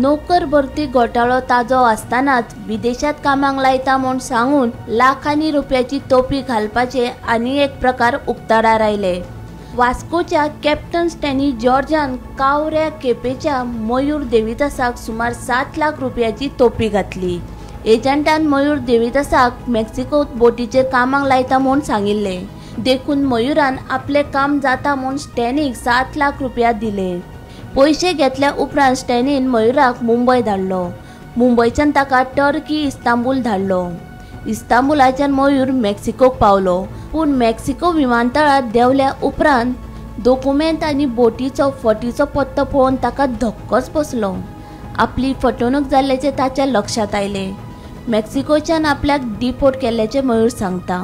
नोकर भरती घोटाळो ताजो आसतनाच विदेशात कामाक लायता म्हूण सांगून लाखांनी रुपयाची तोपी घालपाचे आनी एक प्रकार उक्ताडार आयले. वास्कोच्या कॅप्टन स्टॅनी जॉर्जान कावऱ्या केपेच्या मयूर देविदासाक सुमार 7 लाख रुपयाची तोपी घातली. एजंटान मयूर देविदासाक मेक्सिकोत बोटीचेर कामाक लायता म्हूण सांगिल्लें, देखून मयूरान आपलें काम जाता म्हूण स्टॅनीक 7 लाख रुपया दिले. पयशे घेतल्या उपरांत स्टॅनीन मयूराक मुंबय धाडलो. मुंबयच्यान ताका टर्की इस्तांबूल धाडलो. इस्तांबुलाच्यान मयूर मेक्सिकोक पावलो, पूण मेक्सिको विमानतळार देंवल्या उपरांत दोकुमेंत आनी बोटीचो फटीचो पत्तो पळोवन ताका धक्कोच बसलो. आपली फटवणूक जाल्ल्याचें ताच्या लक्षांत आयलें. मेक्सिकोच्यान आपल्याक डिपोर्ट केल्ल्याचें मयूर सांगता.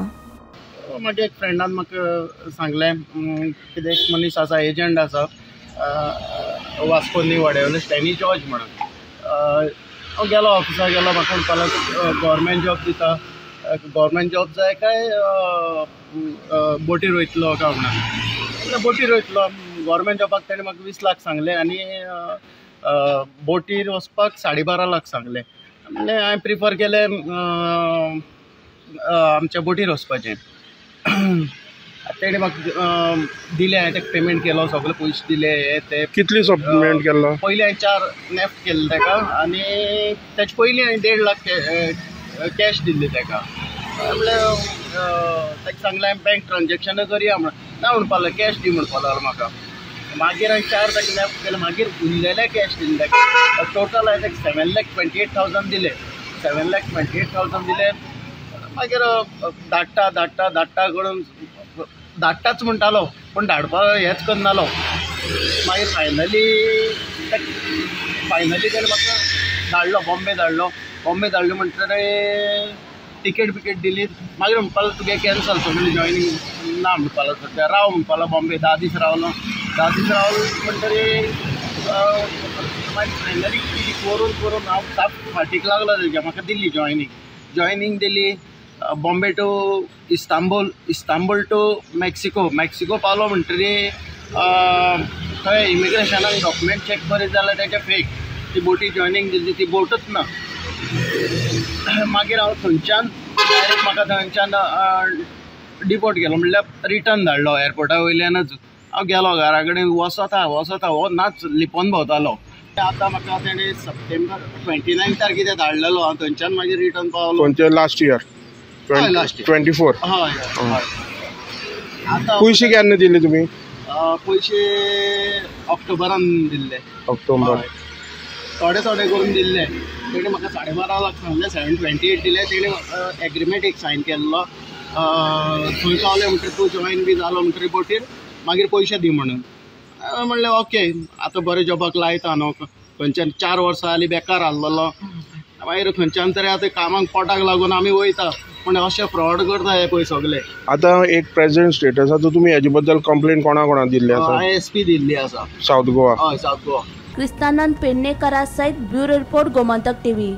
म्हज्या एक फ्रेंडान म्हाका सांगलें, कितें एक मनीस आसा, एजंट आसा वास्को न्ही वाड्यावयलो, स्टॅनी जॉर्ज म्हणून. हांव गेलो ऑफिसाक गेलो, म्हाका म्हणपाक लागलो गव्हर्मेंट जॉब दिता, गव्हर्मेंट जॉब जाय काय बोटीर वयतलो काय म्हणून. बोटीर वयतलो. गव्हर्मेंट जॉबाक तेणें म्हाका 20 लाख सांगलें आनी बोटीर वचपाक 12.5 लाख सांगलें. म्हणलें हांवें प्रिफर केलें आमच्या बोटीर वचपाचें. तेणें म्हाका दिलें, हांवें ताका पेमेंट केलो, सगळे पयशे दिले हे ते. कितली पेमेंट केलो? पयलीं हांवें 4 नॅफ्ट केल्ले ताका आनी तेचे पयलीं हांवें 1.5 लाख कॅश दिल्ली ताका. म्हणल्यार ताका सांगलें हांवें बँक ट्रान्जॅक्शनां करया म्हणून. ना म्हणपाक लागलो, कॅश दी म्हणपाक लागलो म्हाका. मागीर हांवें 4 ताका नॅफ्ट केले, मागीर उरलेले कॅश दिले ताका. टोटल हांवें ताका 7,28,000 दिले. 7,28,000 दिले. मागीर धाडटा धाडटा धाडटा करून धाडटाच म्हणटालो, पूण धाडपाक हेंच करनालो. मागीर फायनली तेणें म्हाका धाडलो, बॉम्बे धाडलो. बॉम्बे धाडलो म्हणटकीर टिकेट बिकेट दिली. मागीर म्हणपाक लागलो तुगे कॅन्सल सगळें जॉयनींग ना म्हणपाक लागलो. सद्या राव म्हणपाक लागलो, बॉम्बे 10 दीस रावलो. 10 दीस रावलो म्हणटकीर मागीर फायनली करून करून हांव साप फाटीक लागलो तेज्या. म्हाका दिली जॉयनींग, जॉयनींग दिली. Bombay to Istanbul, Istanbul to Mexico. Mexico पावलो म्हणटकीर थंय इमिग्रेशनाक डॉक्युमेंट चॅक करीत जाल्यार तेजे फेक. ती बोटी जॉयनींग दिली ती बोटूच ना. मागीर हांव थंयच्यान डायरेक्ट म्हाका थंयच्यान डिपोर्ट केलो, म्हणल्यार रिटर्न धाडलो एअरपोर्टा वयल्यानच. हांव गेलो घरा कडेन, वचता वचता हो नाच लिपोवन भोंवतालो. आतां म्हाका तेणें सप्टेंबर 29 तारखेर धाडलेलो. हांव थंयच्यान मागीर रिटर्न पावलो. खंयचे लास्ट इयर? Last year 24. हय हय. आतां पयशे केन्ना दिले तुमी? पयशे ऑक्टोबरान दिल्ले. ऑक्टोबर थोडे थोडे करून दिल्ले. तेणें म्हाका 12.5 लाख सांगले, 7.28 दिले. तेणें एग्रीमेंट एक सायन केल्लो, थंय पावले म्हणटकीर तूं जॉयन बी जालो म्हणटकीर बोटीर मागीर पयशे दी म्हणून. म्हणलें ओके, आतां बरें जॉबाक लायता न्हू. खंयच्यान 4 वर्सां जालीं बेकार आहलेलो. मागीर खंयच्यान तरी आतां कामाक पोटाक लागून आमी वयता, पूण अशें फ्रॉड करता हे पळय सगळे. आतां एक प्रेझेंट स्टेटस आसा, तुमी हेजे बद्दल कंप्लेन कोणा कोणा दिल्ली आसा? हांवें एस पी दिल्ली आसा, सावथ गोवा. हय, सावथ गोवा. क्रिस्तानंद पेडणेकरा सयत ब्युरो रिपोर्ट, गोमंतक टीव्ही.